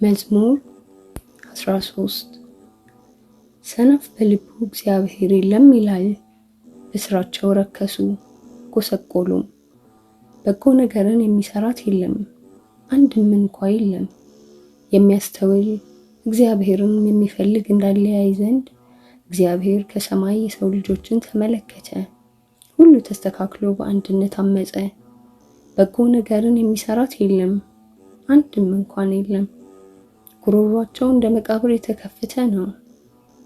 መዝሙር 13። ሰነፍ በልቡ እግዚአብሔር የለም ይላል። በሥራቸው ረከሱ ጎሰቆሉም። በጎ ነገርን የሚሰራት የለም፣ አንድም እንኳ የለም። የሚያስተውል እግዚአብሔርን የሚፈልግ እንዳለ ያይ ዘንድ እግዚአብሔር ከሰማይ የሰው ልጆችን ተመለከተ። ሁሉ ተስተካክሎ በአንድነት አመፀ። በጎ ነገርን የሚሰራት የለም፣ አንድም እንኳን የለም። ጉሮሯቸው እንደ መቃብር የተከፈተ ነው፣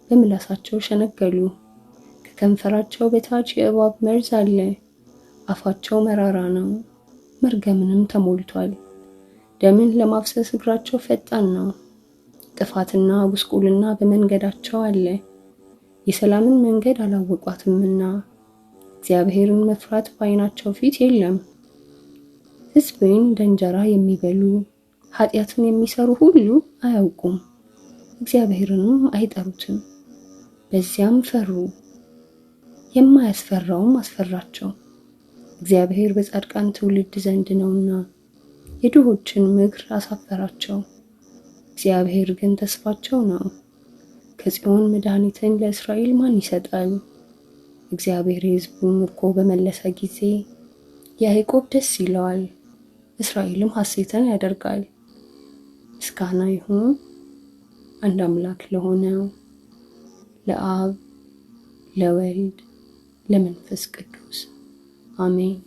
በምላሳቸው ሸነገሉ። ከከንፈራቸው በታች የእባብ መርዝ አለ። አፋቸው መራራ ነው፣ መርገምንም ተሞልቷል። ደምን ለማፍሰስ እግራቸው ፈጣን ነው። ጥፋትና ጉስቁልና በመንገዳቸው አለ። የሰላምን መንገድ አላወቋትምና እግዚአብሔርን መፍራት በዓይናቸው ፊት የለም። ሕዝቤን እንደ እንጀራ የሚበሉ ኃጢአትን የሚሰሩ ሁሉ አያውቁም፣ እግዚአብሔርንም አይጠሩትም። በዚያም ፈሩ፣ የማያስፈራውም አስፈራቸው። እግዚአብሔር በጻድቃን ትውልድ ዘንድ ነውና የድሆችን ምክር አሳፈራቸው። እግዚአብሔር ግን ተስፋቸው ነው። ከጽዮን መድኃኒትን ለእስራኤል ማን ይሰጣል? እግዚአብሔር የሕዝቡን ምርኮ በመለሰ ጊዜ ያዕቆብ ደስ ይለዋል፣ እስራኤልም ሐሴትን ያደርጋል። ምስጋና ይሁን አንድ አምላክ ለሆነው ለአብ ለወልድ ለመንፈስ ቅዱስ አሜን።